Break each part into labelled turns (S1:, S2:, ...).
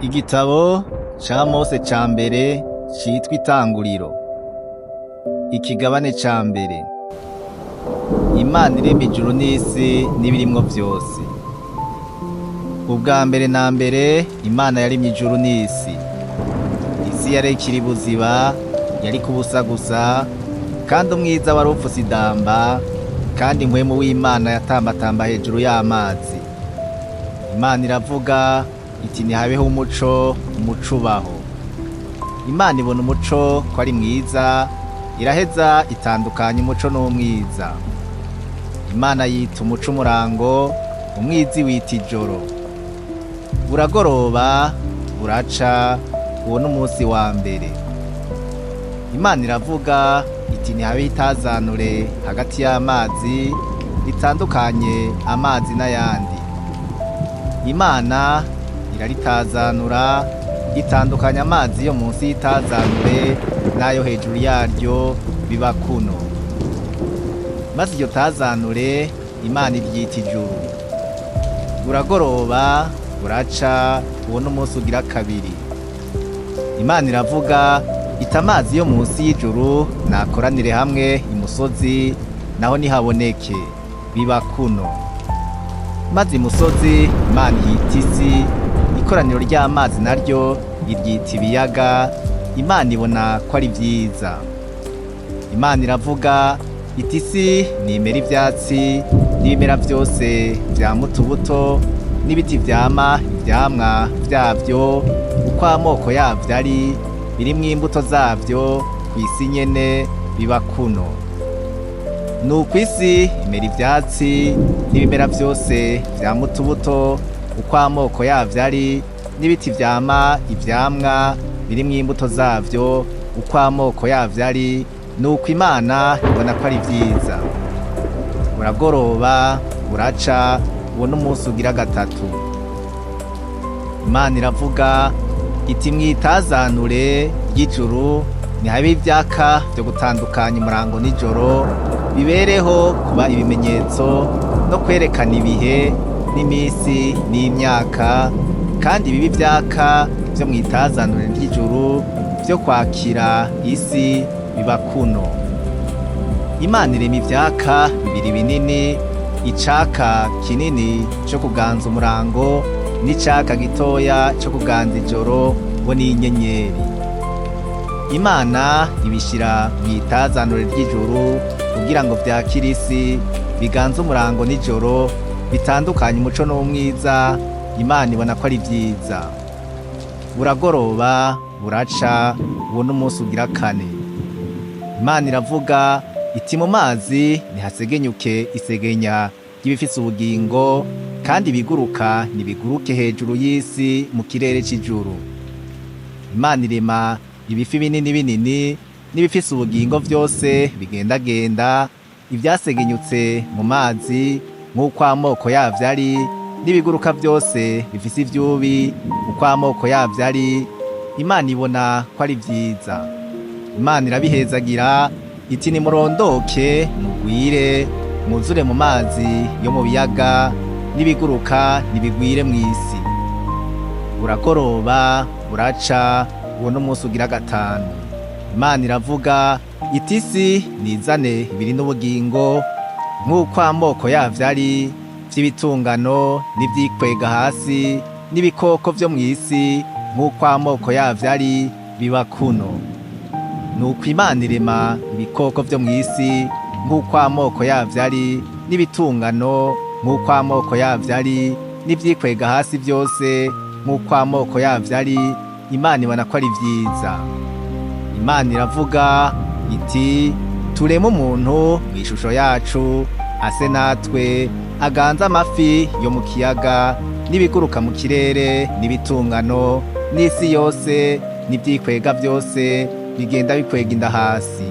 S1: Igitabo ca Mose ca mbere citwa Itanguriro. Ikigabane ca mbere. Imana irema ijuru n'isi n'ibirimwo vyose. Ubwa mbere na mbere Imana yaremye ijuru n'isi. Isi yari ikiri buziba, yariko ubusa gusa, kandi umwiza wari upfutse idamba, kandi mpwemu w'Imana yatambatamba hejuru y'amazi. Imana iravuga iti nihabeho umuco, umuco ubaho. Imana ibona umuco ko ari mwiza, iraheza itandukanya umuco n'umwiza. Imana yita umuco umurango, umwiza iwita ijoro. Buragoroba, buraca, uwo n'umunsi wa mbere. Imana iravuga iti nihabeho itazanure hagati y'amazi, ritandukanye amazi n'ayandi. Imana iraritazanura, itandukanya amazi yo munsi y'itazanure n'ayo hejuru yaryo biba kuno. Maze iryo tazanure Imana iryita ijuru. Buragoroba, buraca, uwo n'umunsi ugira kabiri. Imana iravuga iti amazi yo munsi y'ijuru nakoranire hamwe imusozi, naho nihaboneke, biba kuno. Maze imusozi Imana ihita isi, ikoraniro ry'amazi naryo iryita ibiyaga, Imana ibona ko ari vyiza. Imana iravuga iti isi nimere ivyatsi n'ibimera vyose vyama utubuto n'ibiti vyama ivyamwa vyavyo uko amoko yavyo ari, birimwo imbuto zavyo kw'isi nyene biba kuno. Nuko isi imera ivyatsi n'ibimera vyose vyama utubuto uko amoko yavyo ari, n'ibiti vyama ivyamwa birimwo imbuto zavyo uko amoko yavyo ari, nuko Imana ibona ko ari vyiza. Buragoroba, buraca, uwo n'umunsi ugira gatatu. Imana iravuga iti mwitazanure ry'ijuru nihabe ivyaka vyo gutandukanya umurango n'ijoro, bibereho kuba ibimenyetso no kwerekana ibihe n'imisi n'imyaka, kandi bibe ivyaka vyo mwitazanure ry'ijuru vyo kwakira isi biba kuno. Imana irema ivyaka bibiri binini, icaka kinini co kuganza umurango n'icaka gitoya co kuganza ijoro bo n'inyenyeri. Imana ibishira mw'itazanure ry'ijuru kugira ngo vyakire isi, biganze umurango n'ijoro, bitandukanye umuco n'umwiza, Imana ibona ko ari vyiza. Buragoroba, buraca, uwo n'umunsi ugira kane. Imana iravuga iti mu mazi nihasegenyuke isegenya ry'ibifise ubugingo, kandi ibiguruka nibiguruke hejuru y'isi mu kirere c'ijuru. Imana irema ibifi binini binini n'ibifise ubugingo vyose bigendagenda, ivyasegenyutse mu mazi nk'uko amoko yavyo ari, n'ibiguruka vyose bifise ivyubi uko amoko yavyo ari, Imana ibona ko ari vyiza. Imana irabihezagira iti nimurondoke mugwire, mwuzure mu mazi yo mu biyaga, n'ibiguruka nibigwire mw'isi. Buragoroba, buraca, uwo n'umunsi ugira gatanu. Imana iravuga iti isi nizane ibiri n'ubugingo nk'uko amoko yavyo ari, vy'ibitungano n'ivyikwega hasi n'ibikoko vyo mw'isi nk'uko amoko yavyo ari, biba kuno. Nuko Imana irema ibikoko vyo mw'isi nk'uko amoko yavyo ari, n'ibitungano nk'uko amoko yavyo ari, n'ivyikwega hasi vyose nk'uko amoko yavyo ari, Imana ibona ko ari vyiza. Imana iravuga iti tureme umuntu mw'ishusho yacu, ase natwe, aganze amafi yo mu kiyaga, n'ibiguruka mu kirere, n'ibitungano, n'isi yose, n'ivyikwega vyose bigenda bikwega inda hasi.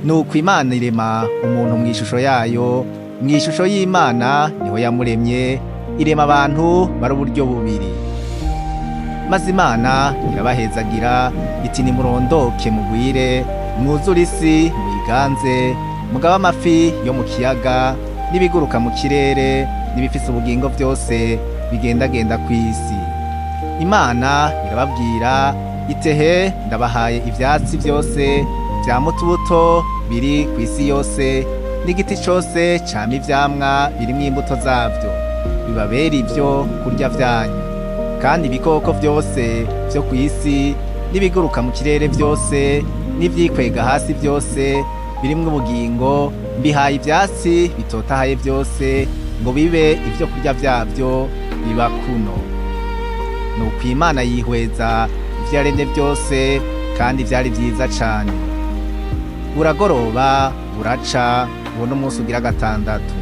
S1: Nuko Imana irema umuntu mw'ishusho yayo, mw'ishusho y'Imana niho yamuremye, irema abantu bari uburyo bubiri. Maze Imana irabahezagira iti nimurondoke mugwire, mwuzure isi muyiganze, mugabe amafi yo mu kiyaga, n'ibiguruka mu kirere, n'ibifise ubugingo vyose bigendagenda kw'isi. Imana irababwira itehe ndabahaye ivyatsi vyose vya mutubuto biri ku isi yose n'igiti cose cama ivyamwa birimwo imbuto zavyo, bibabere ivyo kurya vyanyu. Kandi ibikoko vyose vyo ku isi n'ibiguruka mu kirere vyose n'ivyikwega hasi vyose birimwo ubugingo, mbihaye ivyatsi bitotahaye vyose ngo bibe ivyo kurya vyavyo biba kuno. Nuko Imana yihweza ivyo yaremye vyose, kandi vyari vyiza cane. Buragoroba buraca, uwo n'umunsi ugira gatandatu.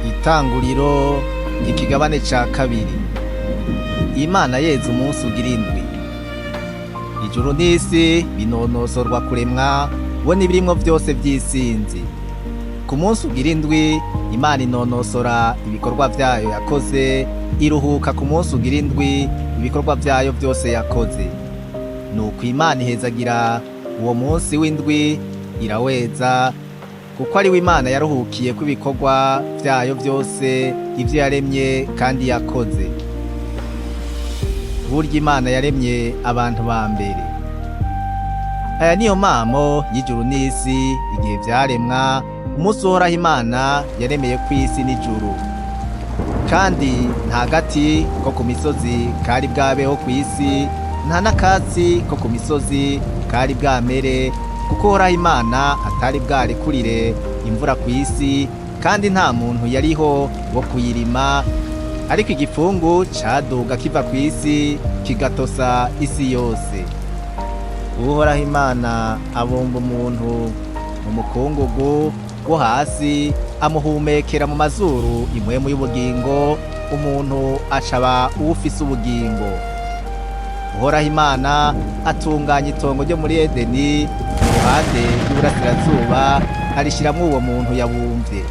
S1: Itanguriro ikigabane ca kabiri. Imana yeza umunsi ugira indwi. Ijuru n'isi binonosorwa kuremwa, bo n'ibirimwo vyose vy'isinzi. Ku munsi ugira indwi Imana inonosora ibikorwa vyayo yakoze, iruhuka ku munsi ugira indwi ibikorwa vyayo vyose yakoze. Nuko Imana ihezagira uwo munsi w'indwi iraweza, kuko ari we Imana yaruhukiyeko ibikorwa vyayo vyose, ivyo yaremye kandi yakoze. Burya Imana yaremye abantu ba mbere. Aya niyo mamo y'ijuru n'isi igihe vyaremwa, umunsi Uhoraho Imana yaremeye kw'isi n'ijuru. Kandi nta gati ko ku misozi kari bwabeho kw'isi, nta n'akatsi ko ku misozi kari bwamere, kuko Uhoraho Imana atari bwarekurire imvura kw'isi, kandi nta muntu yariho wo kuyirima, ariko igipfungu caduga kiva kw'isi kigatosa isi yose. Uhoraho Imana abumba umuntu mu mukungugu wo hasi, amuhumekera mu mazuru impwemu y'ubugingo, umuntu acaba uwufise ubugingo. Uhoraho Imana atunganya itongo ryo muri Edeni mu ruhande rw'iburasirazuba, arishiramwo uwo muntu yabumvye.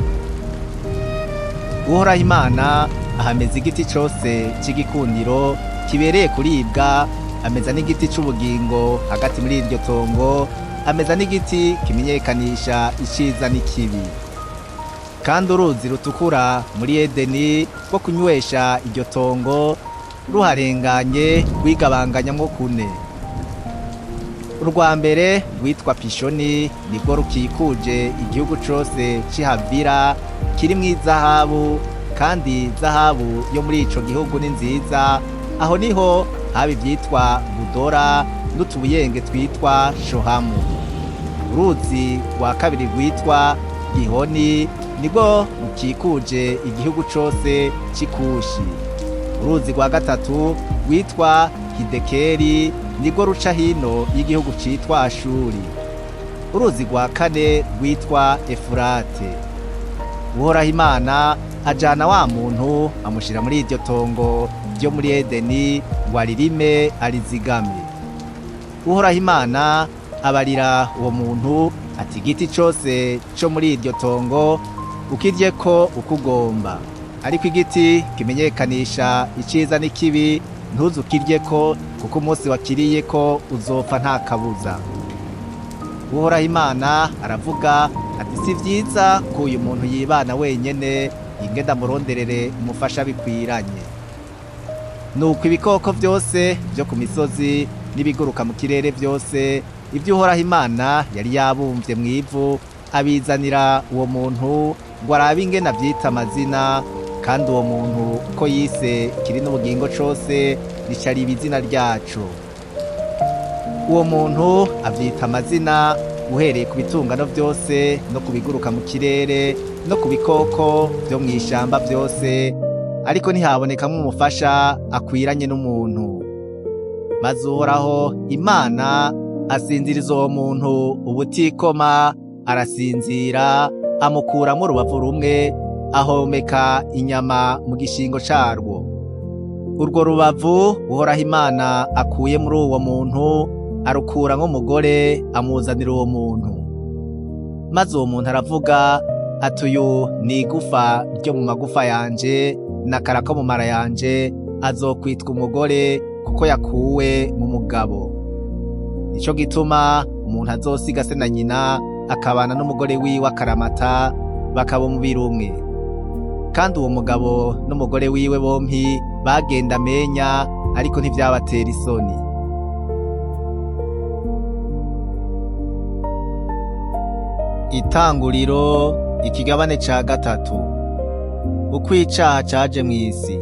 S1: Uhoraho Imana ahameza igiti cose c'igikundiro kibereye kuribwa, ameza n'igiti c'ubugingo hagati muri iryo tongo, ameza n'igiti kimenyekanisha iciza n'ikibi. Kandi uruzi rutukura muri Edeni rwo kunywesha iryo tongo ruharenganye rwigabanganyamwo kune. Urwa mbere rwitwa Pishoni, nirwo rukikuje igihugu cose c'i Havila kirimwo izahabu, kandi izahabu yo muri ico gihugu ni nziza. Aho niho haba ivyitwa Budora n'utubuyenge twitwa Shohamu. Uruzi rwa kabiri rwitwa Gihoni, nirwo rukikuje igihugu cose c'i Kushi. Uruzi rwa gatatu rwitwa Hidekeli, nirwo ruca hino y'igihugu citwa Ashuri. Uruzi rwa kane rwitwa Efurate. Uhoraho Imana ajana wa muntu amushira muri iryo tongo ryo muri Edeni ngo aririme arizigame. Uhoraho Imana abarira uwo muntu ati igiti cose co muri iryo tongo ukiryeko uko ugomba, ariko igiti kimenyekanisha iciza n'ikibi ntuzukiryeko, kuko umunsi wakiriyeko uzopfa nta kabuza. Uhoraho Imana aravuga ati si vyiza ko uyu muntu yibana wenyene, inge ndamuronderere umufasha bikwiranye. Nuko ibikoko vyose vyo ku misozi n'ibiguruka mu kirere vyose, ivyo Uhoraho Imana yari yabumvye mw'ivu, abizanira uwo muntu ngo arabe ingene avyita amazina, kandi uwo muntu uko yise kiri n'ubugingo cose rica riba izina ryaco. Uwo muntu avyita amazina uhereye ku bitungano vyose no ku biguruka mu kirere no ku bikoko vyo mw'ishamba vyose, ariko ntihabonekamwo umufasha akwiranye n'umuntu. Maze Uhoraho Imana asinziriza uwo muntu ubutikoma, arasinzira, amukuramwo urubavu rumwe, ahomeka inyama mu gishingo carwo. Urwo rubavu Uhoraho Imana akuye muri uwo muntu arukuramwo umugore, amuzanira uwo muntu. Maze uwo muntu aravuga ati uyu ni igufa ryo mu magufa yanje n'akara ko mu mara yanje, azokwitwa umugore kuko yakuwe mu mugabo. Nico gituma umuntu azosiga se na nyina akabana n'umugore wiwe akaramata, bakaba umubiri umwe. Kandi uwo mugabo n'umugore wiwe bompi bagenda amenya, ariko ntivyabatera isoni. Itanguriro ikigabane ca gatatu. Uko icaha caje mw'isi.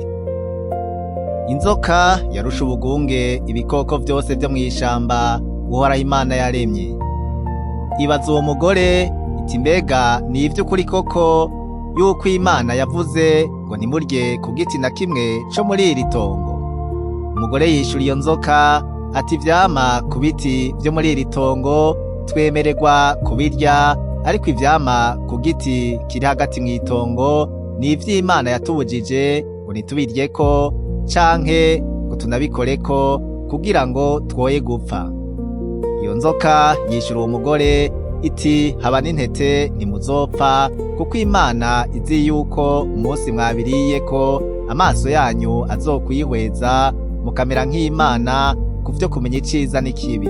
S1: Inzoka yarusha ubugunge ibikoko vyose vyo mw'ishamba Uhoraho Imana yaremye. Ibaza uwo mugore iti mbega ni ivy'ukuri koko yuko Imana yavuze ngo ntimurye ku giti na kimwe co muri iri tongo? Umugore yishura iyo nzoka ati ivyama ku biti vyo muri iri tongo twemererwa kubirya, ariko ivyama ku giti kiri hagati mw'itongo ni ivy'Imana yatubujije ngo ntitubiryeko canke ngo tunabikoreko kugira ngo twoye gupfa. Iyo nzoka yishura uwo mugore iti haba n'intete ntimuzopfa, kuko Imana izi yuko umunsi mwabiriyeko amaso yanyu azokwihweza mukamera nk'Imana kuvyo kumenya iciza n'ikibi.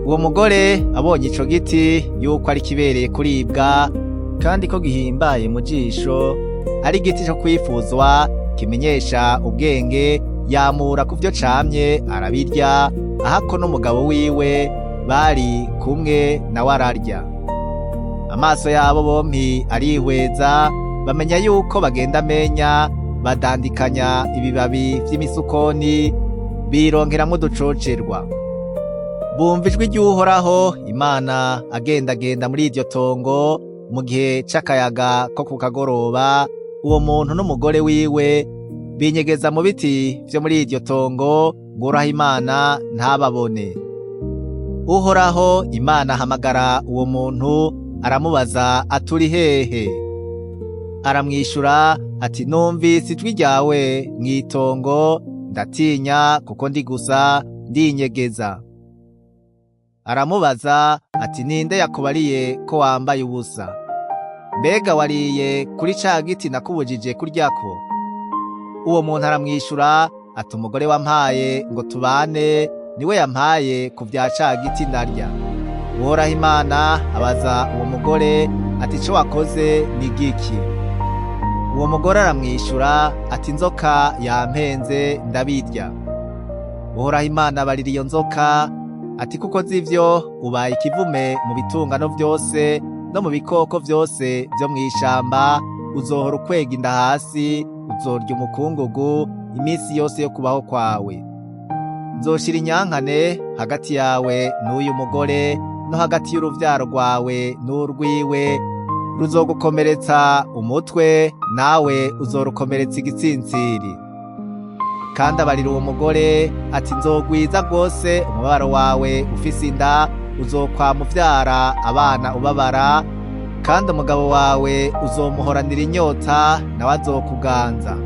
S1: Uwo mugore abonye ico giti yuko ari kibereye kuribwa kandi ko gihimbaye mu jisho, ari igiti co kwifuzwa kimenyesha ubwenge, yamura kuvyo camye arabirya, ahako n'umugabo wiwe bari kumwe nawe ararya. Amaso yabo bompi arihweza, bamenya yuko bagenda amenya, badandikanya ibibabi vy'imisukoni bironkeramwo uducocerwa. Bumva ijwi ry'Uhoraho Imana agendagenda muri iryo tongo mu gihe c'akayaga ko ku kagoroba. Uwo muntu n'umugore wiwe binyegeza mu biti vyo muri iryo tongo ngo Uhoraho Imana ntababone. Uhoraho Imana ahamagara uwo muntu aramubaza ati uri hehe? Aramwishura ati numvise ijwi ryawe mw'itongo, ndatinya kuko ndi gusa ndinyegeza. Aramubaza ati ninde yakubariye ko wambaye ubusa? Mbega wariye kuri ca giti nakubujije kuryako? Uwo muntu aramwishura ati umugore wampaye ngo tubane niwe yampaye ku vya ca giti ndarya. Uhoraho Imana abaza uwo mugore ati ico wakoze ni giki? Uwo mugore aramwishura ati inzoka yampenze ndabirya. Uhoraho Imana abarira iyo nzoka ati kuko z'ivyo ubaye ikivume mu bitungano vyose no mu bikoko vyose vyo mw'ishamba, uzohora ukwega inda hasi, uzorya umukungugu iminsi yose yo kubaho kwawe. Nzoshira inyankane hagati yawe n'uyu mugore, no hagati y'uruvyaro rwawe n'urwiwe, ruzogukomeretsa umutwe, nawe uzorukomeretsa igitsintsiri. Kandi abarira uwo mugore ati nzogwiza rwose umubabaro wawe ufise inda, uzokwama uvyara abana ubabara, kandi umugabo wawe uzomuhoranira inyota, nawe azokuganza.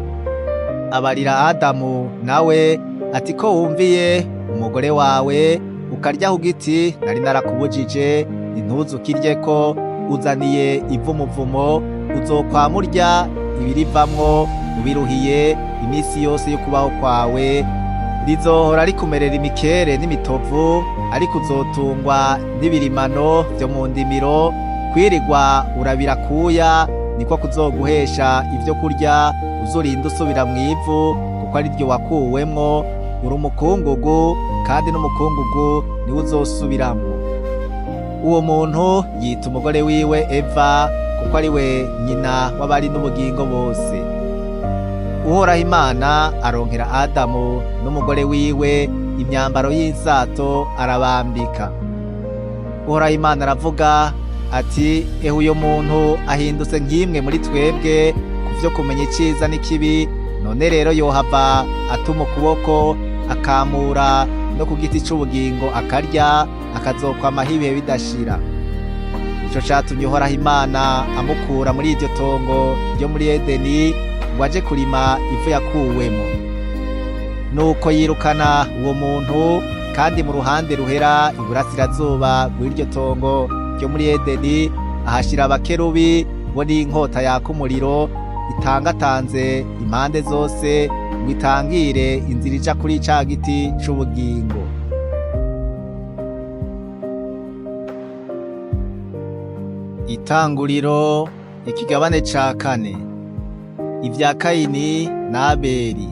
S1: Abarira Adamu nawe ati ko wumviye umugore wawe ukarya ku giti nari narakubujije, ntuzukiryeko, uzaniye ivumuvumo, uzokwama urya ibirivamwo ubiruhiye iminsi yose yo kubaho kwawe, rizohora rikumerera imikere n'imitovu, ariko uzotungwa n'ibirimano vyo mu ndimiro. Kwirigwa urabira kuya niko kuzoguhesha ivyo kurya, uzorinda usubira mw'ivu kuko ari ryo wakuwemwo. Uri umukungugu kandi n'umukungugu niwo uzosubiramwo. Uwo muntu yita umugore wiwe Eva, kuko ari we nyina w'abari n'ubugingo bose. Uhoraho Imana aronkera Adamu n'umugore wiwe imyambaro y'insato arabambika. Uhoraho Imana aravuga ati ehe uyo muntu ahindutse nk'imwe muri twebwe kuvyo kumenya iciza n'ikibi, none rero yohava atuma ukuboko akamura no ku giti c'ubugingo akarya, akazokwamaho ibihe bidashira. Nico catumye Uhoraho Imana amukura muri iryo tongo ryo muri Edeni ngo aje kurima ivu yakuwemo. Nuko yirukana uwo muntu, kandi mu ruhande ruhera iburasirazuba rw'iryo tongo ryo muri Edeni ahashira abakerubi bo n'inkota yaka umuriro itangatanze impande zose ngo itangire inzira ija kuri ca giti c'ubugingo. Itanguriro ikigabane ca kane. Ibya Kayini na Abeli.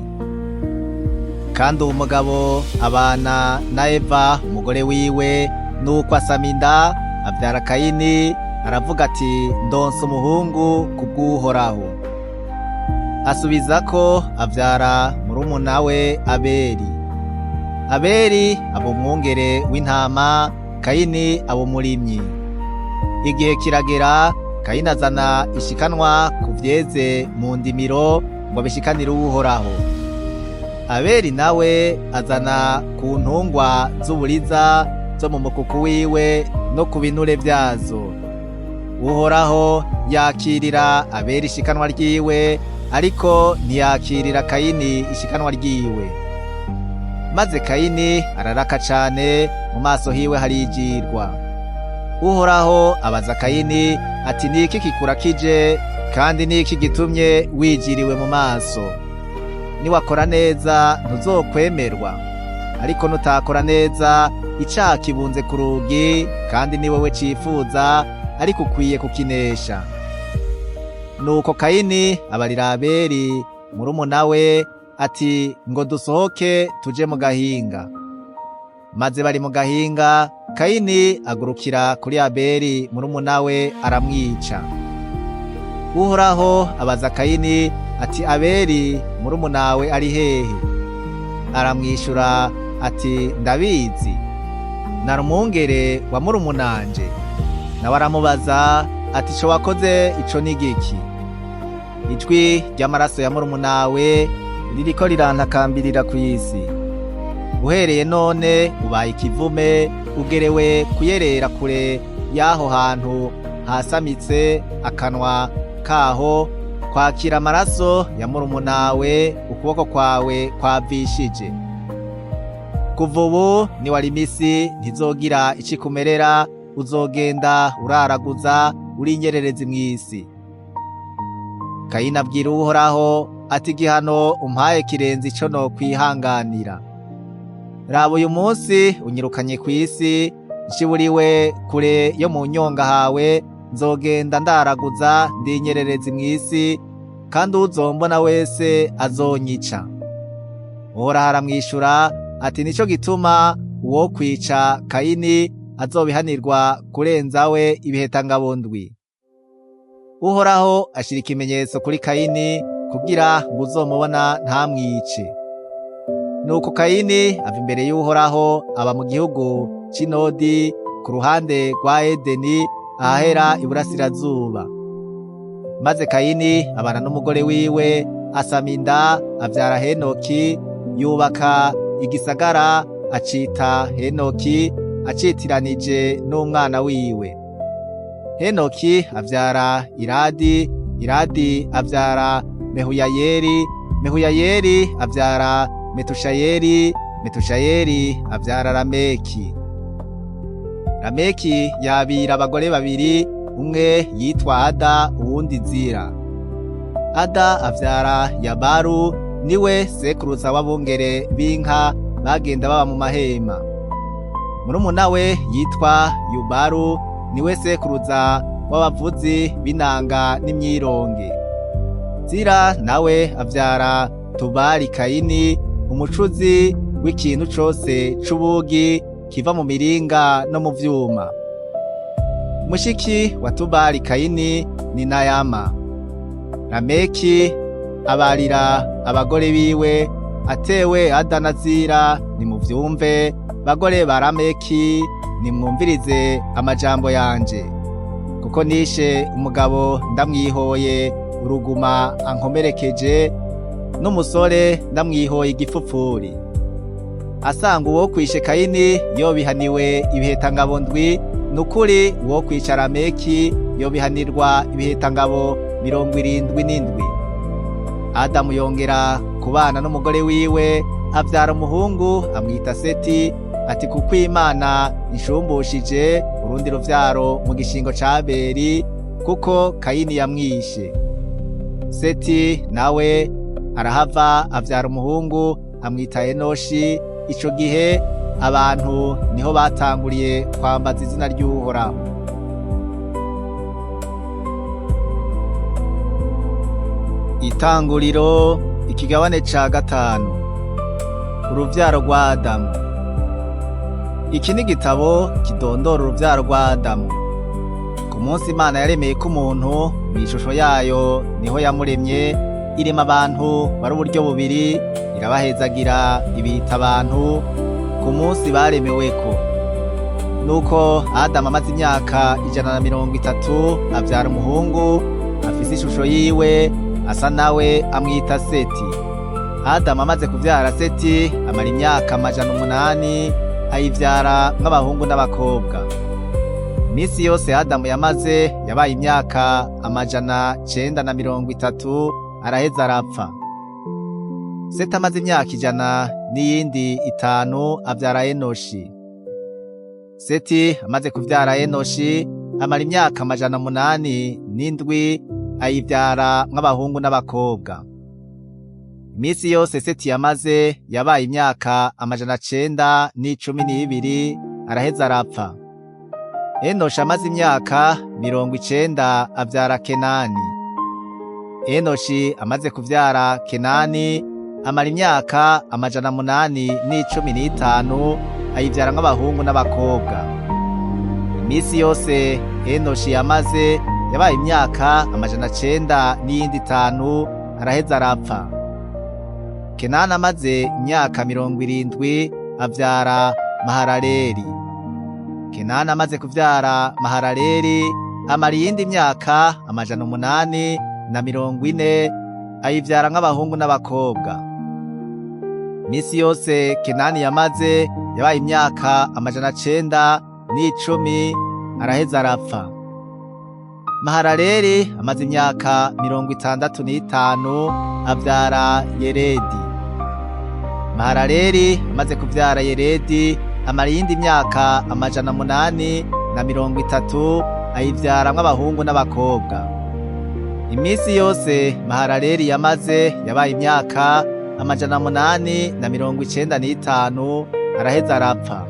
S1: Kandi uwo mugabo abana na Eva umugore wiwe, nuko asama inda avyara Kayini, aravuga ati: "Ndonse umuhungu kubw'Uhoraho." Asubiza ko avyara murumuna we Abeli. Abeli aba umwungere w'intama, Kayini aba umurimyi. Igihe kiragera, Kayini azana ishikanwa ku vyeze mu ndimiro ngo abishikanire Uhoraho. Abeli nawe azana ku ntungwa z'uburiza zo mu mukuku wiwe no ku binure vyazo. Uhoraho yakirira Abeli ishikanwa ryiwe, ariko ntiyakirira Kayini ishikanwa ryiwe. Maze Kayini araraka cane, mu maso hiwe harijirwa. Uhoraho abaza Kayini ati: "Niki kikurakije, kandi niki gitumye wijiriwe mu maso? Niwakora neza ntuzokwemerwa, ariko nutakora neza icaha kibunze ku rugi, kandi ni wewe cifuza, ariko ukwiye kukinesha." Nuko Kayini abarira Abeli murumuna we ati: "Ngo dusohoke tuje mu gahinga." Maze bari mu gahinga, Kayini agurukira kuri Abeli murumuna we aramwica. Uhoraho abaza Kayini ati: "Abeli murumunawe ari hehe?" Aramwishura ati: "Ndabizi, nari umwungere wa murumunanje." Nawe aramubaza ati: "Ico wakoze ico ni giki? Ijwi ry'amaraso ya murumunawe ririko rirantakambirira kw'isi. Uhereye none ubaye ikivume, ugerewe kuyerera kure y'aho hantu hasamitse akanwa kaho kwakira amaraso ya murumunawe ukuboko kwawe kwavishije. Kuva ubu niwarima isi ntizogira icikumerera, uzogenda uraraguza uri inyererezi mw'isi." Kayini abwira Uhoraho ati: "Igihano umpaye kirenze ico nokwihanganira. Raba uyu munsi unyirukanye kw'isi, nshiburiwe kure yo mu nyonga hawe, nzogenda ndaraguza ndi inyererezi mw'isi, kandi uwuzombona wese azonyica." Uhoraho aramwishura ati: "Nico gituma uwo kwica Kayini azobihanirwa kurenza we ibihetangabo ndwi." Uhoraho ashira ikimenyetso kuri Kayini kugira ngo uzomubona ntamwice. Nuko Kayini ava imbere y'Uhoraho, aba mu gihugu c'Inodi ku ruhande rwa Edeni ahahera iburasirazuba. Maze Kayini abana n'umugore wiwe, asama inda avyara Henoki, yubaka igisagara acita Henoki, acitiranije n'umwana wiwe. Henoki avyara Iradi, Iradi avyara Mehuyayeri, Mehuyayeri avyara Metushayeri, Metushayeri avyara Lameki. Lameki yabira abagore babiri, umwe yitwa Ada, uwundi Zira. Ada avyara Yabaru, niwe sekuruza w'abungere b'inka bagenda baba mu mahema. Murumuna we yitwa Yubaru, niwe sekuruza w'abavuzi b'inanga n'imyironge. Zira nawe avyara Tubali Kayini, umucuzi w'ikintu cose c'ubugi kiva mu miringa no mu vyuma. Mushiki wa Tubali Kayini ni Nayama. Lameki abarira abagore biwe atewe Ada na Zira: "Nimuvyumve, bagore ba Lameki, nimwumvirize amajambo yanje, kuko nishe umugabo ndamwihoye uruguma ankomerekeje, n'umusore ndamwihoye igipfupfuri. Asanga uwo kwishe Kayini yobihaniwe ibihetangabo ndwi, nukuri uwo kwica Lameki yobihanirwa ibihetangabo 77." Adamu yongera kubana n'umugore wiwe, avyara umuhungu amwita Seti, ati: "Kuko Imana inshumbushije urundi ruvyaro mu gishingo ca Abeli, kuko Kayini yamwishe." Seti nawe arahava avyara umuhungu amwita Enoshi. Ico gihe abantu niho batanguriye kwambaza izina ry'Uhoraho. Itanguriro ikigabane ca gatanu. Uruvyaro rwa Adamu. Iki ni igitabo kidondora uruvyaro rwa Adamu. Ku munsi Imana yaremeyeko umuntu mw'ishusho yayo niho yamuremye, irema abantu bari uburyo bubiri, irabahezagira ibita abantu ku munsi baremeweko. Nuko Adamu amaze imyaka 130 avyara umuhungu afise ishusho yiwe asa nawe amwita Seti. Adamu amaze kuvyara Seti amara imyaka 800 ayivyara nk'abahungu n'abakobwa. Imisi yose Adamu yamaze yabaye imyaka 930 araheza arapfa. Seti amaze imyaka 105 avyara Enoshi. Seti amaze kuvyara Enoshi amara imyaka 807 ayivyara nk'abahungu n'abakobwa. Imisi yose Seti yamaze yabaye imyaka 912 araheza arapfa. Enoshi amaze imyaka 90 avyara Kenani. Enoshi amaze kuvyara Kenani amara imyaka 815 ayivyara nk'abahungu n'abakobwa. Imisi yose Enoshi yamaze yabaye imyaka 905 araheza arapfa. Kenani amaze imyaka 70 avyara Mahalaleli. Kenani amaze kuvyara Mahalaleli amara iyindi myaka 840 ayivyara nk'abahungu n'abakobwa. Imisi yose Kenani yamaze yabaye imyaka 910 araheza arapfa. Mahalaleli amaze imyaka 65 avyara Yeredi. Mahalaleli amaze kuvyara Yeredi amara iyindi myaka 830 ayivyaramwo abahungu n'abakobwa. Imisi yose Mahalaleli yamaze yabaye imyaka 895 araheza arapfa.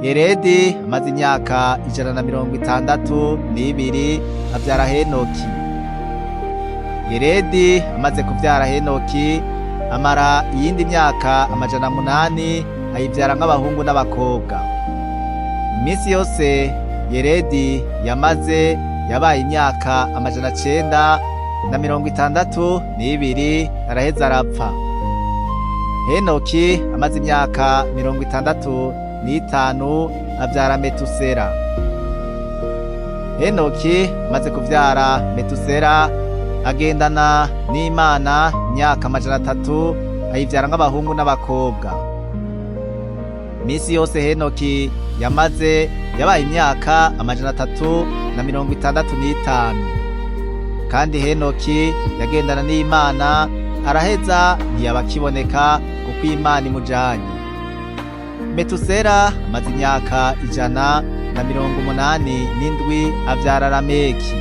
S1: Yeredi amaze imyaka 162 avyara Henoki. Yeredi amaze kuvyara Henoki amara iyindi myaka 800 ayivyara nk'abahungu n'abakobwa. Imisi yose Yeredi yamaze yabaye imyaka 962 araheza arapfa. Henoki amaze imyaka 65 avyara Metusera. Henoki amaze kuvyara Metusera agendana n'Imana imyaka 300 ayivyara nk'abahungu n'abakobwa. Imisi yose Henoki yamaze yabaye imyaka 365. Kandi Henoki yagendana n'Imana araheza ntiyaba akiboneka kuko Imana imujanye. Metusera amaze imyaka 187 avyara Lameki.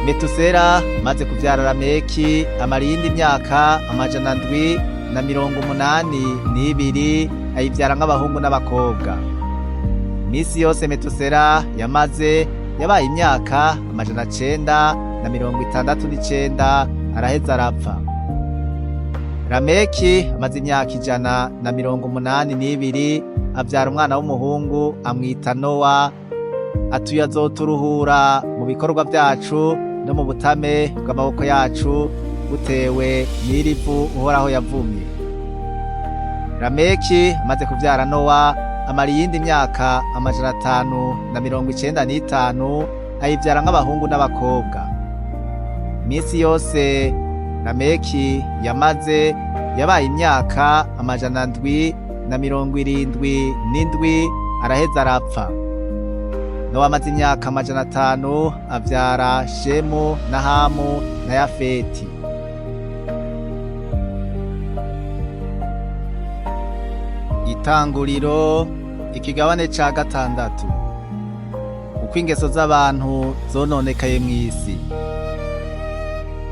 S1: Metusera amaze kuvyara Lameki amara iyindi myaka 782 ayivyara nk'abahungu n'abakobwa. Imisi yose Metusera yamaze yabaye imyaka 969 araheza arapfa. Lameki amaze imyaka 182 avyara umwana w'umuhungu amwita Nowa, atuye azoturuhura mu bikorwa vyacu no mu butame bw'amaboko yacu butewe n'iri vu Uhoraho yavumye. Lameki amaze kuvyara Nowa amara iyindi myaka 595 ayivyara nk'abahungu n'abakobwa. Imisi yose Lameki yamaze yabaye imyaka 777 araheza arapfa. Nowa amaze imyaka 500 avyara Shemu na Hamu na Yafeti. Itanguriro ikigabane ca gatandatu. Uko ingeso z'abantu zononekaye mw'isi.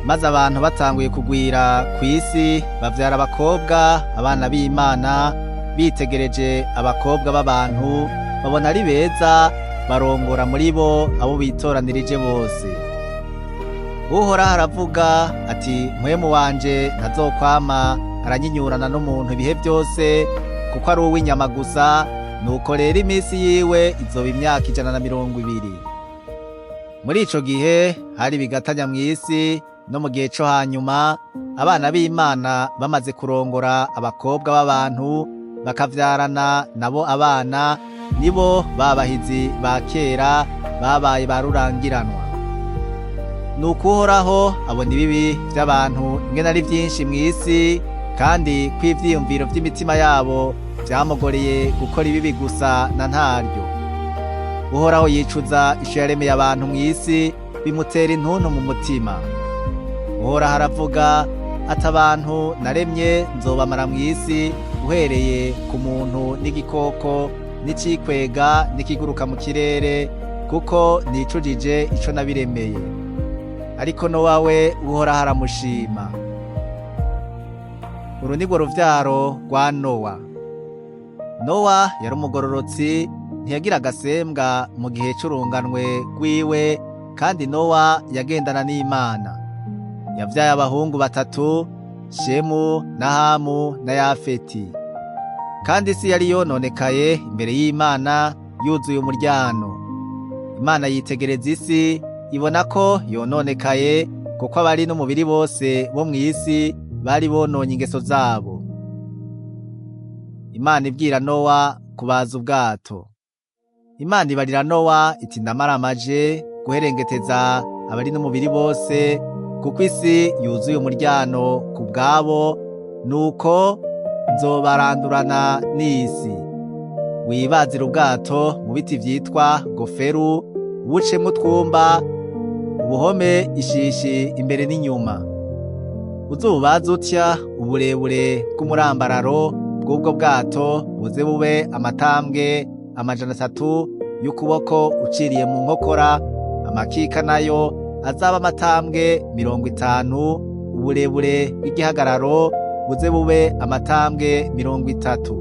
S1: Maze abantu batanguye kugwira kw'isi bavyara abakobwa abana b'Imana bitegereje abakobwa b'abantu babona ari beza barongora muri bo abo bitoranirije bose. Uhoraho aravuga ati: "Mpwemu wanje ntazokwama aranyinyurana n'umuntu ibihe byose, kuko ari uw'inyama gusa. Nuko rero iminsi yiwe izoba imyaka 120." Muri ico gihe hari ibigatanya mw'isi, no mu gihe co hanyuma abana b'Imana bamaze kurongora abakobwa b'abantu, bakavyarana nabo abana, nibo babahizi ba kera babaye ba rurangiranwa. Nuko Uhoraho abona ibibi vy'abantu ingene ari vyinshi mw'isi, kandi ko ivyiyumviro vy'imitima yabo vyamugoreye gukora ibibi gusa na ntaryo. Uhoraho yicuza ico yaremeye abantu mw'isi, bimutera intuntu mu mutima. Uhoraho aravuga ati: "Abantu naremye nzobamara mw'isi, uhereye ku muntu n'igikoko n'icikwega n'ikiguruka mu kirere, kuko nicujije ico nabiremeye." Ariko Nowa we Uhoraho aramushima. Uru nirwo ruvyaro rwa Nowa. Nowa yari umugororotsi, ntiyagira agasembwa mu gihe c'urunganwe rwiwe, kandi Nowa yagendana n'Imana. Yavyaye abahungu batatu: Shemu na Hamu na Yafeti. Kandi isi yari yononekaye imbere y'Imana, yuzuye umuryano. Imana yitegereza isi, ibona ko yononekaye, kuko abari n'umubiri bose bo mw'isi bari bononye ingeso zabo. Imana ibwira Nowa kubaza ubwato. Imana ibarira Nowa iti: "Ndamaramaje guherengeteza abari n'umubiri bose, kuko isi yuzuye umuryano ku bwabo, nuko nzobarandurana n'isi. Wibazire ubwato mu biti vyitwa goferu, ubucemwo utwumba, ubuhome ishishi imbere n'inyuma. Uzubaze utya: uburebure bw'umurambararo bw'ubwo bwato buze bube amatambwe 300 y'ukuboko uciriye mu nkokora, amakika nayo azaba amatambwe 50, uburebure bw'igihagararo buze bube amatambwe 30.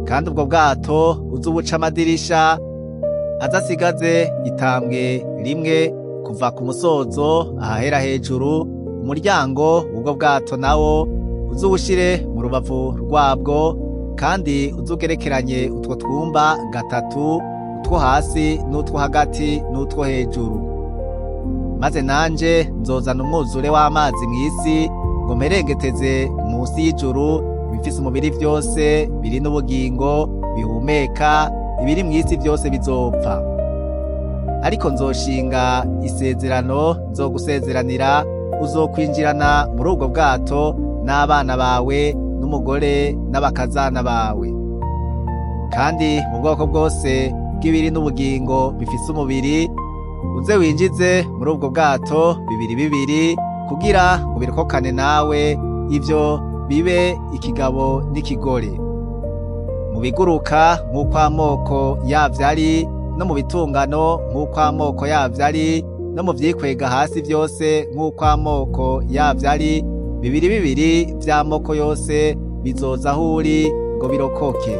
S1: Kandi ubwo bwato uzubuca amadirisha azasigaze itambwe rimwe kuva ku musozo ahahera hejuru. Umuryango w'ubwo bwato nawo uzuwushire mu rubavu rwabwo, kandi uzugerekeranye utwo twumba gatatu, utwo hasi n'utwo hagati n'utwo hejuru. Maze nanje nzozana umwuzure w'amazi mw'isi, ngo mperengeteze munsi y'ijuru ibifise umubiri vyose biri n'ubugingo bihumeka, ibiri mw'isi vyose bizopfa. Ariko nzoshinga isezerano nzogusezeranira, uzokwinjirana muri ubwo bwato n'abana bawe n'umugore n'abakazana bawe. Kandi mu bwoko bwose bw'ibiri n'ubugingo bifise umubiri, uze winjize muri ubwo bwato bibiri bibiri, kugira ngo birokokane nawe, ivyo bibe ikigabo n'ikigore. Mu biguruka nk'uko amoko yavyo ari, no mu bitungano nk'uko amoko yavyo ari, no mu vyikwega hasi vyose nk'uko amoko yavyo ari, bibiri bibiri vy'amoko yose bizoza aho uri ngo birokoke.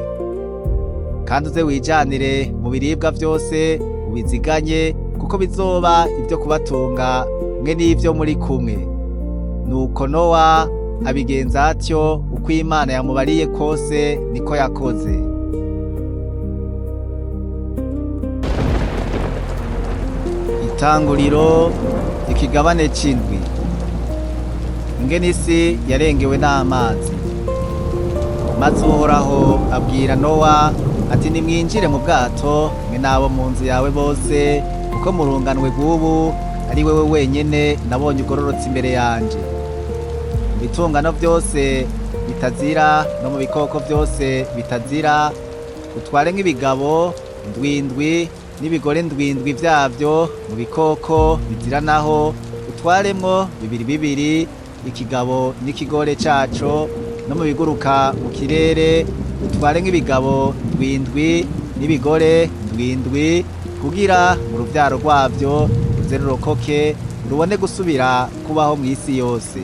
S1: Kandi uze wijanire mu biribwa vyose ubiziganye, kuko bizoba ivyo kubatunga mwe n'ivyo muri kumwe." Nuko Nowa abigenza atyo, uko Imana yamubariye kose niko yakoze. Itanguriro ikigabane c'indwi. Ingene isi yarengewe n'amazi. Maze Uhoraho abwira Nowa ati: "Nimwinjire mu bwato, mwe n'abo mu nzu yawe bose, kuko mu runganwe rw'ubu ari wewe wenyene nabonye ugororotse imbere yanje. Mu bitungano vyose bitazira no mu bikoko vyose bitazira, utware nk'ibigabo ndwindwi n'ibigore ndwindwi vyavyo. Mu bikoko bizira naho utwaremwo bibiri bibiri, ikigabo n'ikigore caco. No mu biguruka mu kirere utware nk'ibigabo ndwindwi n'ibigore ndwindwi, kugira mu ruvyaro rwavyo ruze rurokoke, rubone gusubira kubaho mw'isi yose.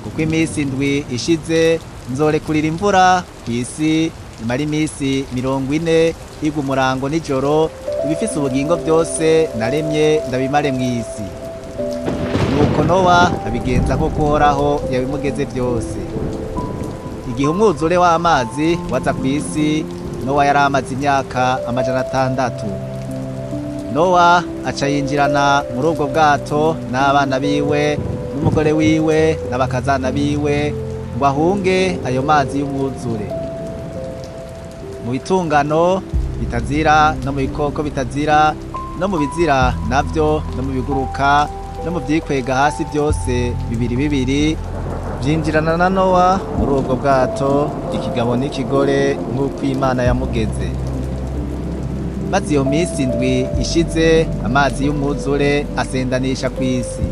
S1: Kuko iminsi indwi ishize nzorekurira imvura kw'isi, imara iminsi 40 igwa umurango n'ijoro, ibifise ubugingo vyose naremye ndabimare mw'isi." Nuko Nowa abigenza nk'uko Uhoraho yabimugeze byose. Igihe umwuzure w'amazi waza ku isi, Nowa yari amaze imyaka 600. Nowa aca yinjirana muri ubwo bwato n'abana biwe n'umugore wiwe n'abakazana biwe ngo ahunge ayo mazi y'umwuzure. Mu bitungano bitazira no mu bikoko bitazira no mu bizira navyo no mu biguruka no mu vyikwega hasi byose bibiri bibiri vyinjirana na Nowa muri ubwo bwato, ikigabo n'ikigore nk'uko Imana yamugeze. Maze iyo minsi 7 ishize, amazi y'umwuzure asendanisha ku isi.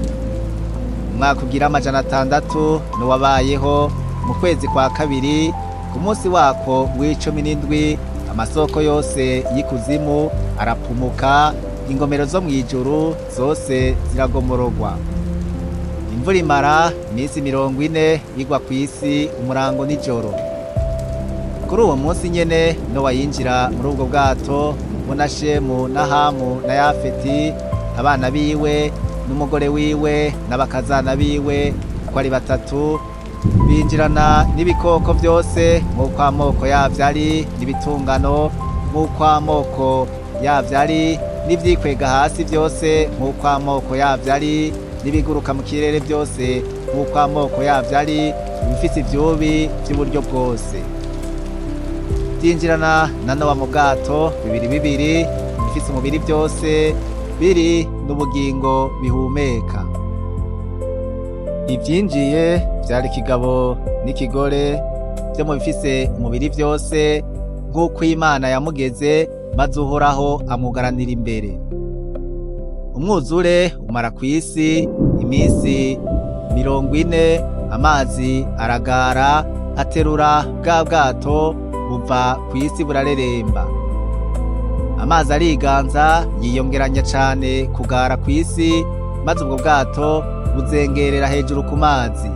S1: Umwaka ugira 600 n'uwabayeho mu kwezi kwa kabiri, ku munsi wako w'17, amasoko yose y'ikuzimu arapumuka, ingomero zo mw'ijuru zose ziragomorogwa. Imvura imara iminsi 40 igwa ku isi umurango n'ijoro. Kuri uwo munsi nyene Nowa yinjira muri ubwo bwato, bo na Shemu na Hamu na Yafeti, abana biwe n'umugore wiwe n'abakazana biwe uko ari 3, binjirana n'ibikoko byose nk'uko amoko yavyo ari, n'ibitungano nk'uko amoko yavyo ari, n'ivyikwega hasi byose nk'uko amoko yavyo ari, n'ibiguruka mu kirere byose nk'uko amoko yavyo ari, ibifise ivyubi vy'uburyo bwose. Byinjirana na Nowa mu bwato bibiri bibiri, ibifise umubiri byose biri n'ubugingo bihumeka. Ivyinjiye vyari ikigabo n'ikigore vyo mu bifise umubiri byose nk'uko Imana yamugeze, maze Uhoraho amugaranira imbere. Umwuzure umara ku isi iminsi 40, amazi aragara aterura bwa bwato buva ku isi burareremba. Amazi ariganza yiyongeranya cane kugara ku isi, maze ubwo bwato buzengerera hejuru ku mazi.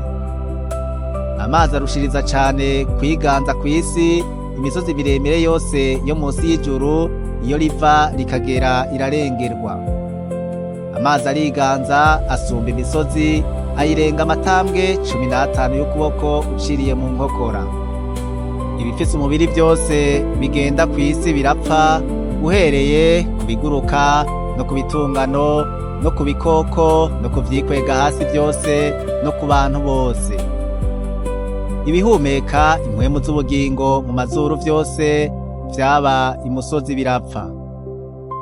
S1: Amazi arushiriza cane kwiganza ku isi, imisozi miremire yose yo munsi y'ijuru iyo riva rikagera irarengerwa. Amazi ariganza asumba imisozi, ayirenga amatambwe 15 y'ukuboko uciriye mu nkokora. Ibifise umubiri byose bigenda ku isi birapfa, uhereye ku biguruka no ku bitungano no ku bikoko no ku vyikwega hasi byose no ku bantu bose. Ibihumeka impwemu z'ubugingo mu mazuru vyose vyaba imusozi birapfa.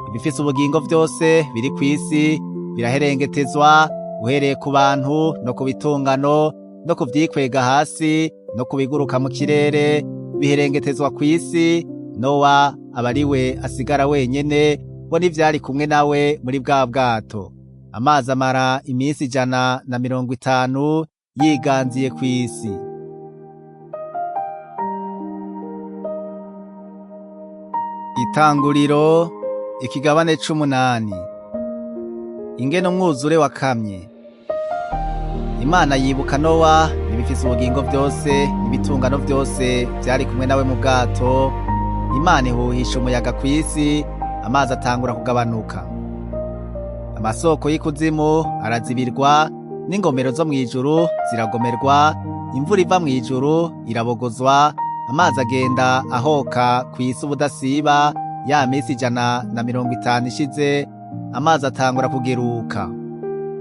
S1: Ibifise ubugingo vyose biri ku isi biraherengetezwa, uhereye ku bantu no ku bitungano no ku vyikwega hasi no ku biguruka mu kirere, biherengetezwa ku isi. Nowa aba ariwe asigara wenyene, bo n'ivyari kumwe nawe muri bwa bwato. Amazi amara iminsi 150 yiganziye ku isi. Itanguriro ikigabane c'8. Ingene umwuzure wakamye. Imana yibuka Nowa n'ibifise ubugingo byose n'ibitungano byose vyari kumwe nawe mu bwato. Imana ihuhisha umuyaga ku isi, amazi atangura kugabanuka. Amasoko y'ikuzimu arazibirwa, n'ingomero zo mw'ijuru ziragomerwa, imvura iva mw'ijuru irabogozwa, amazi agenda ahoka ku isi ubudasiba. Ya minsi 150 ishize, amazi atangura kugeruka.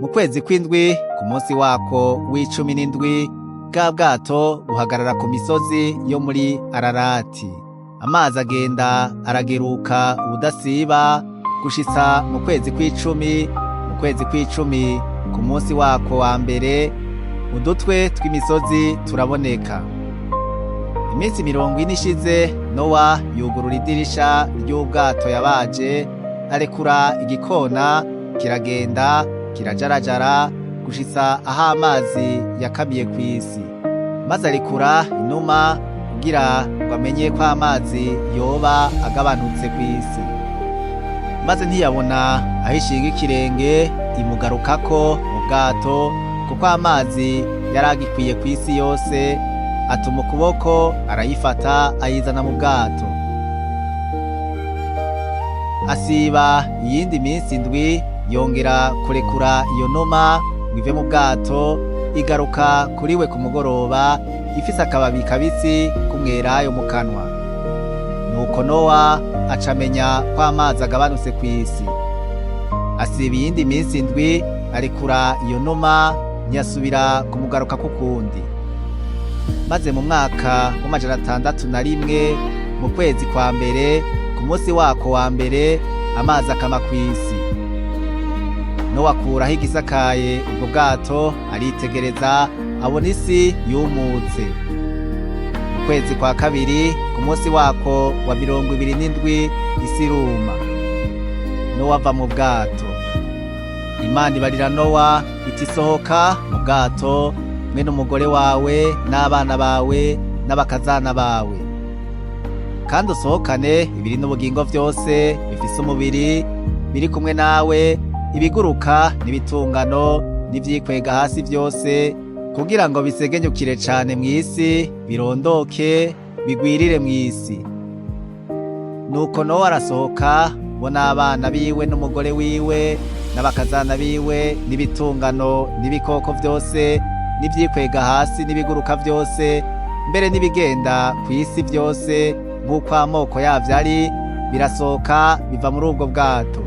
S1: Mu kwezi kw'indwi, ku munsi wako w'17, bwa bwato buhagarara ku misozi yo muri Ararati. Amazi agenda arageruka ubudasiba gushitsa mu kwezi kw'icumi. Mu kwezi kw'icumi, ku munsi wako wa mbere, udutwe tw'imisozi turaboneka. Iminsi 40 ishize, Nowa yugurura idirisha ry'ubwato yabaje, arekura igikona kiragenda kirajarajara gushitsa aho amazi yakamiye ku isi. Maze arekura inuma kugira ngo amenye ko amazi yoba agabanutse ku isi. Maze ntiyabona aho ishinga ikirenge, imugarukako mu bwato, kuko amazi yari agikwiye ku isi yose. Atuma ukuboko arayifata ayizana mu bwato. Asiba iyindi minsi 7, yongera kurekura iyo numa. ngo ive mu bwato, igaruka kuri we ku mugoroba ifise akababi kabisi k'umwelayo mu kanwa. Nuko Nowa acamenya ko amazi agabanutse kw'isi. Asiba iyindi minsi 7, arekura iyo numa, ntiyasubira kumugarukako ukundi. Maze mu mwaka w'601, mu kwezi kwa mbere, ku munsi wako wa mbere, amazi akama kw'isi. Nowa akuraho igisakaye ubwo bwato, aritegereza, abona isi yumutse. Mu kwezi kwa kabiri, ku munsi wako wa 27, isi iruma. Nowa ava mu bwato. Imana ibarira Nowa iti: sohoka mu bwato, mwe n'umugore wawe n'abana bawe n'abakazana bawe, kandi usohokane ibiri n'ubugingo vyose bifise umubiri biri kumwe nawe, ibiguruka n'ibitungano n'ivyikwega hasi vyose, kugira ngo bisegenyukire cane mw'isi, birondoke bigwirire mw'isi. Nuko Nowa arasohoka, bo n'abana biwe n'umugore wiwe n'abakazana biwe n'ibitungano n'ibikoko vyose n'ivyikwega hasi n'ibiguruka vyose, mbere n'ibigenda kw'isi vyose nk'uko amoko yavyo ari, birasohoka biva muri ubwo bwato.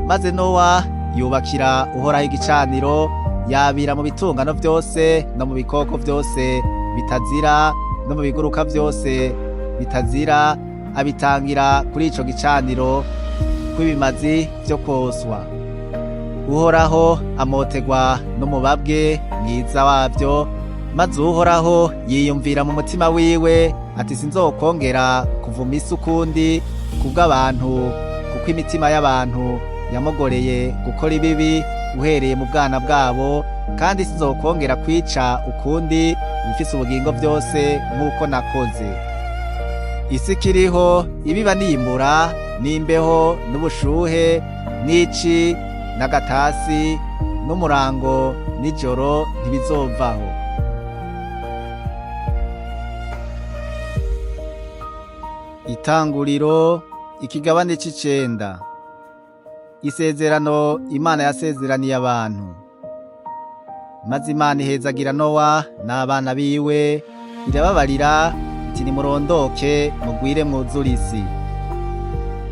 S1: Maze Nowa yubakira Uhoraho igicaniro, yabira mu bitungano vyose no mu bikoko vyose bitazira no mu biguruka vyose bitazira, abitangira kuri ico gicaniro kw'ibimazi vyo kwoswa. Uhoraho amotegwa n'umubabwe mwiza wavyo, maze Uhoraho yiyumvira mu mutima wiwe ati: sinzokongera kuvuma isi ukundi kubw'abantu, kuko imitima y'abantu yamogoreye gukora ibibi uhereye mu bwana bwabo, kandi sinzokongera kwica ukundi ibifise ubugingo vyose nk'uko nakoze. Isi ikiriho ibiba n'iyimbura n'imbeho n'ubushuhe n'ici n'agatasi n'umurango n'ijoro ntibizovaho. Itanguriro ikigabane c'icenda. Isezerano Imana yasezeraniye abantu. Maze Imana ihezagira Nowa n'abana biwe, irababarira iti: nimurondoke mugwire mwuzure isi.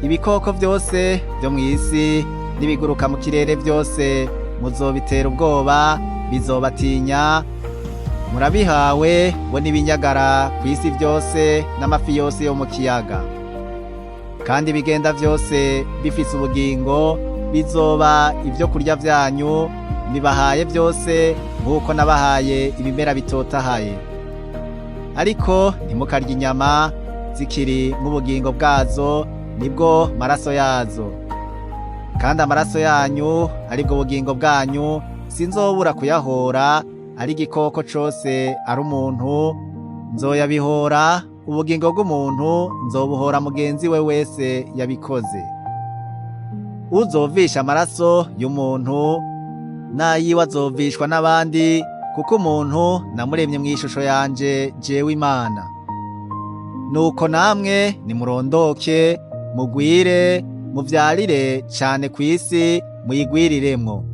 S1: Ibikoko vyose vyo mw'isi n'ibiguruka mu kirere vyose muzobitera ubwoba, bizobatinya. Murabihawe bo n'ibinyagara kw'isi vyose n'amafi yose yo mu kiyaga. Kandi ibigenda vyose bifise ubugingo bizoba ivyo kurya vyanyu, bibahaye vyose nk'uko nabahaye ibimera bitotahaye. Ariko ntimukarye inyama zikiri nk'ubugingo bwazo, nibwo maraso yazo. Kandi amaraso yanyu aribwo bugingo bwanyu, sinzobura kuyahora, ari igikoko cose ari umuntu nzoyabihora. Ubugingo bw'umuntu nzobuhora mugenzi we wese yabikoze. Uzovisha amaraso y'umuntu n'ayiwe azovishwa n'abandi, kuko umuntu namuremye mw'ishusho yanje jewe Imana. Nuko namwe nimurondoke, mugwire, muvyarire cane kw'isi, muyigwiriremwo.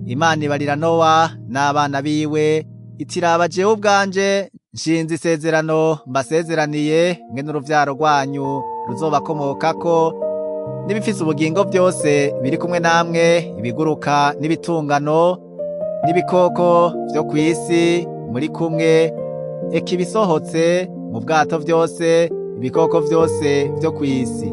S1: Imana ibarira Nowa n'abana biwe iti: raba jewe ubwanje nshinze isezerano mbasezeraniye mwe n'uruvyaro rwanyu ruzobakomokako, n'ibifise ubugingo vyose biri kumwe namwe, ibiguruka n'ibitungano n'ibikoko vyo kw'isi muri kumwe, eka ibisohotse mu bwato vyose, ibikoko vyose vyo kw'isi.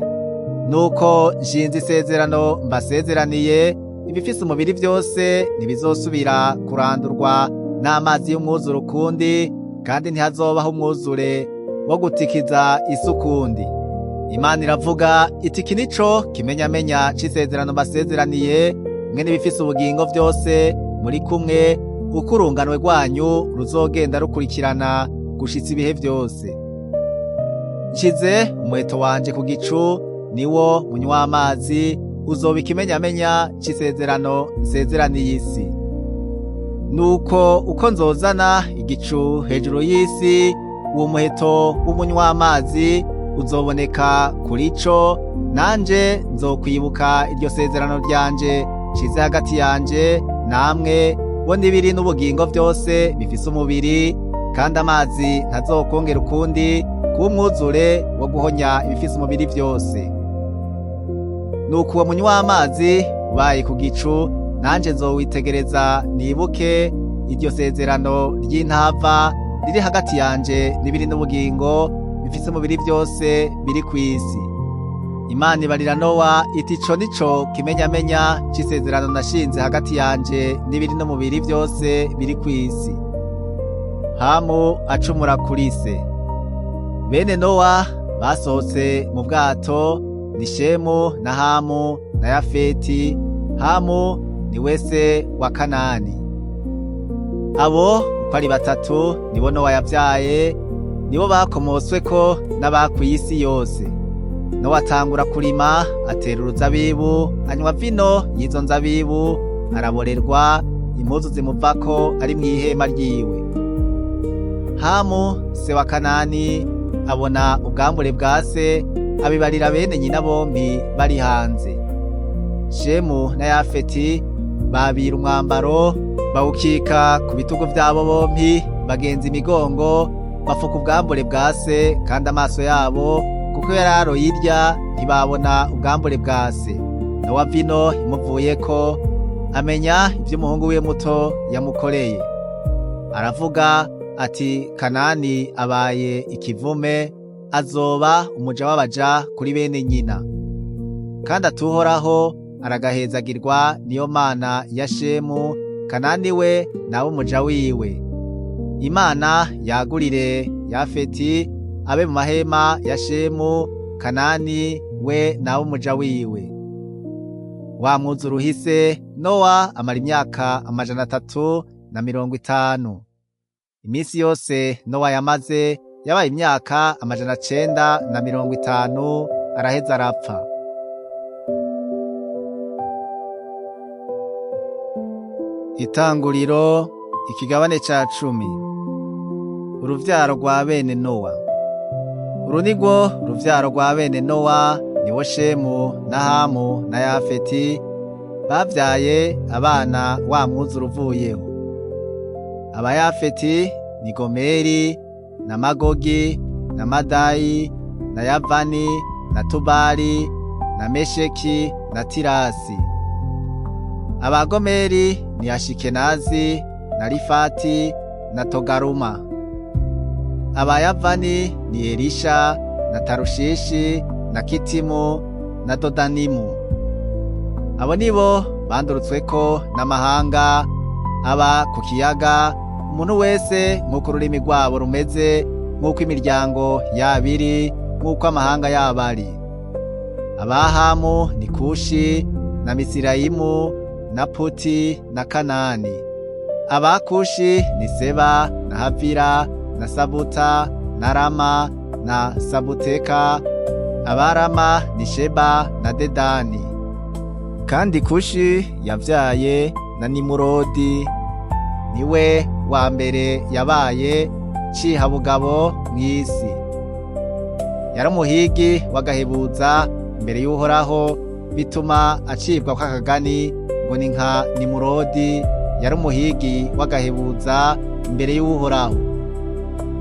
S1: Nuko nshinze isezerano mbasezeraniye, ibifise umubiri vyose ntibizosubira kurandurwa n'amazi y'umwuzure ukundi, kandi ntihazobaho umwuzure wo gutikiza isi ukundi. Imana iravuga iti: iki nico kimenyamenya c'isezerano mbasezeraniye mwe n'ibifise ubugingo vyose muri kumwe, uko urunganwe rwanyu ruzogenda rukurikirana gushitsa ibihe vyose. Nshize umuheto wanje ku gicu, niwo munywa amazi, uzoba ikimenyamenya c'isezerano nsezeraniye isi. Nuko uko nzozana igicu hejuru y'isi, uwo muheto w'umunywa amazi uzoboneka kuri co, nanje nzokwibuka iryo sezerano ryanje nshize hagati yanje namwe bo n'ibiri n'ubugingo byose bifise umubiri, kandi amazi ntazokongera ukundi kuba umwuzure wo guhonya ibifise umubiri vyose. Nuko uwo munywa w'amazi ubaye ku gicu, nanje nzowitegereza nibuke iryo sezerano ry'intava riri hagati yanje n'ibiri n'ubugingo bifise umubiri vyose biri kw'isi. Imana ibarira Nowa iti ico nico kimenyamenya c'isezerano nashinze hagati yanje n'ibiri n'umubiri vyose biri kw'isi. Hamu acumura kuri se. Bene Nowa basohotse mu bwato ni Shemu na Hamu na Yafeti. Hamu ni wese wa Kanani. Abo uko ari batatu nibo Nowa yavyaye, nibo bakomotsweko n'abakw'isi yose. Nowa atangura kurima, atera uruzabibu, anywa vino y'izo nzabibu, araborerwa, impuzu zimuvako ari mw'ihema ryiwe. Hamu se wa Kanani abona ubwambure bwa se, abibarira bene nyina bompi bari hanze. Shemu na Yafeti babira umwambaro bawukika ku bitugu vyabo bompi, bagenza imigongo bafuka ubwambure bwa se, kandi amaso yabo kuko yararo yirya ntibabona ubwambure bwa se. Nowa vino imuvuyeko amenya ivy'umuhungu wiwe muto yamukoreye, aravuga ati Kanani abaye ikivume, azoba umuja w'abaja kuri bene nyina. Kandi atuhoraho aragahezagirwa niyo Mana ya Shemu, Kanani we nawe umuja wiwe. Imana yagurire Yafeti abe mu mahema ya Shemu, Kanani we nawe umuja wiwe. Wa mwuzure uhise, Nowa amara imyaka 350. Iminsi yose Nowa yamaze yabaye imyaka 950, araheza arapfa. Itanguriro ikigabane ca 10. Uruvyaro rwa bene Nowa. Uru nirwo ruvyaro rwa bene Nowa, niwo Shemu na Hamu na Yafeti bavyaye abana wa mwuzure uvuyeho. Abayafeti ni Gomeri na Magogi na Madayi na Yavani na Tubali na Mesheki na Tirasi. Abagomeri ni Ashikenazi na Rifati na Togaruma. Abayavani ni Elisha na Tarushishi na Kitimu na Dodanimu. Abo nibo bandurutsweko n'amahanga aba ku kiyaga, umuntu wese nk'uko ururimi rwabo rumeze, nk'uko imiryango yabo iri, nk'uko amahanga yabo ari. Abahamu ni Kushi na Misirayimu na Puti na Kanani. Abakushi ni Seba na Havira na Sabuta na Rama na Sabuteka. Abarama ni Sheba na Dedani. Kandi Kushi yavyaye na Nimurodi, niwe wa mbere yabaye cihabugabo mw'isi. Yari umuhigi w'agahebuza imbere y'Uhoraho, bituma acibwa kw'akagani ngo ni nka Nimurodi, yari umuhigi w'agahebuza imbere y'Uhoraho.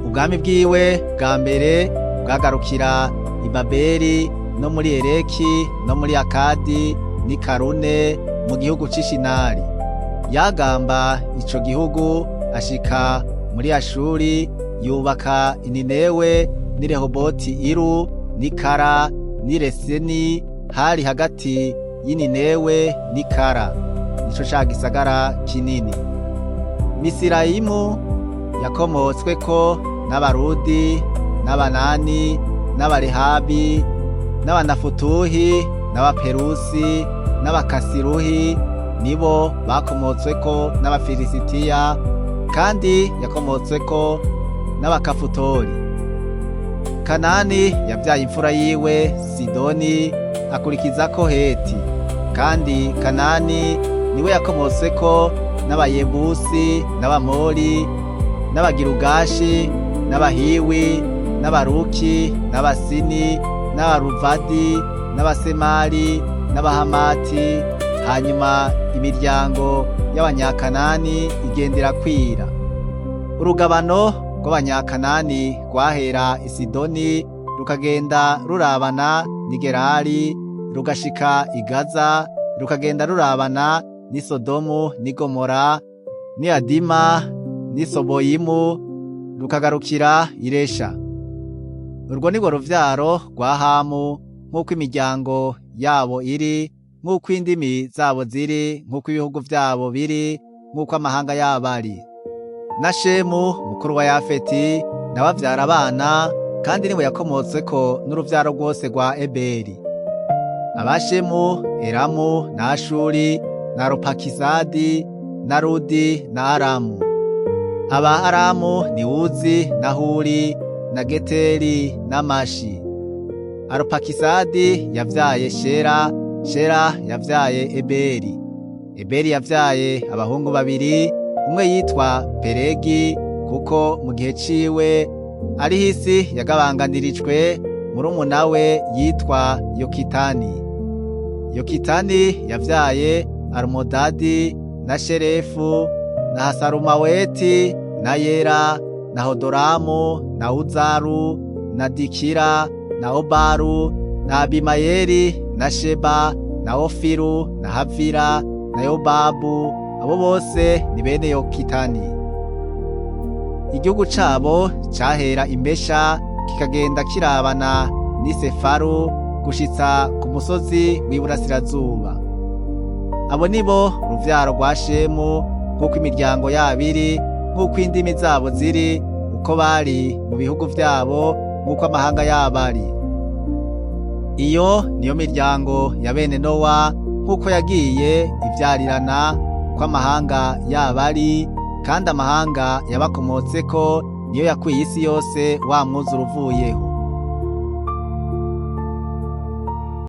S1: Ubwami bwiwe bwa mbere bwagarukira i Babeli no muri Ereki no muri Akadi n'i Karune mu gihugu c'Ishinari. Yagamba ico gihugu ashika muri Ashuri, yubaka Ininewe n'i Rehoboti Iru n'i Kara n'i Reseni, hari hagati y'Ininewe n'i Kara, nico ca gisagara kinini. Misirayimu yakomotsweko n'Abarudi n'Abanani n'Abarehabi n'Abanafutuhi n'Abaperusi n'Abakasiruhi, nibo bakomotsweko n'Abafilisitiya, kandi yakomotsweko n'Abakafutori. Kanani yavyaye imfura yiwe Sidoni, akurikizako Heti. Kandi Kanani niwe yakomotsweko n'Abayebusi n'Abamori n'Abagirugashi n'Abahiwi n'Abaruki n'Abasini n'Abaruvadi n'Abasemari n'Abahamati. Hanyuma imiryango y'Abanyakanani igenda irakwira. Urugabano rw'Abanyakanani rwahera i Sidoni rukagenda rurabana n'i Gerari, rugashika i Gaza, rukagenda rurabana n'i Sodomu n'i Gomora n'i Adima n'i Soboyimu, rukagarukira i Resha. Urwo ni rwo ruvyaro rwa Hamu nk'uko imiryango yabo iri, nk'uko indimi zabo ziri, nk'uko ibihugu vyabo biri, nk'uko amahanga yabo ari. Na Shemu mukuru wa Yafeti nawe avyara abana, kandi niwe yakomotseko n'uruvyaro rwose rwa Eberi. Abashemu, Elamu na Ashuri na Arupakisadi na Ludi na Aramu. Aba Aramu ni Uzi na Huri na Geteri na Mashi. Arupakisadi yavyaye Shera, Shera yavyaye Eberi. Eberi yavyaye abahungu babiri, umwe yitwa Pelegi kuko mu gihe ciwe ariho isi yagabanganirijwe, murumuna we yitwa Yokitani. Yokitani yavyaye Almodadi na Sherefu na Hasarumaweti na Yera na Hodoramu na Uzaru na Dikira na Obaru na Abimayeli na Sheba na Ofiru na Havira na Yobabu. Abo bose ni bene Yokitani. Igihugu cabo cahera i Mesha kikagenda kirabana n'i Sefaru gushitsa ku musozi w'iburasirazuba. Abo nibo ruvyaro rwa Shemu nk'uko imiryango yabo iri, nk'uko indimi zabo ziri, uko bari mu bihugu vyabo, nk'uko amahanga yabo ari. Iyo niyo miryango ya bene Nowa nk'uko yagiye ivyarirana, uko amahanga yabo ari, kandi amahanga yabakomotseko niyo yakwiye isi yose wa mwuzure uvuyeho.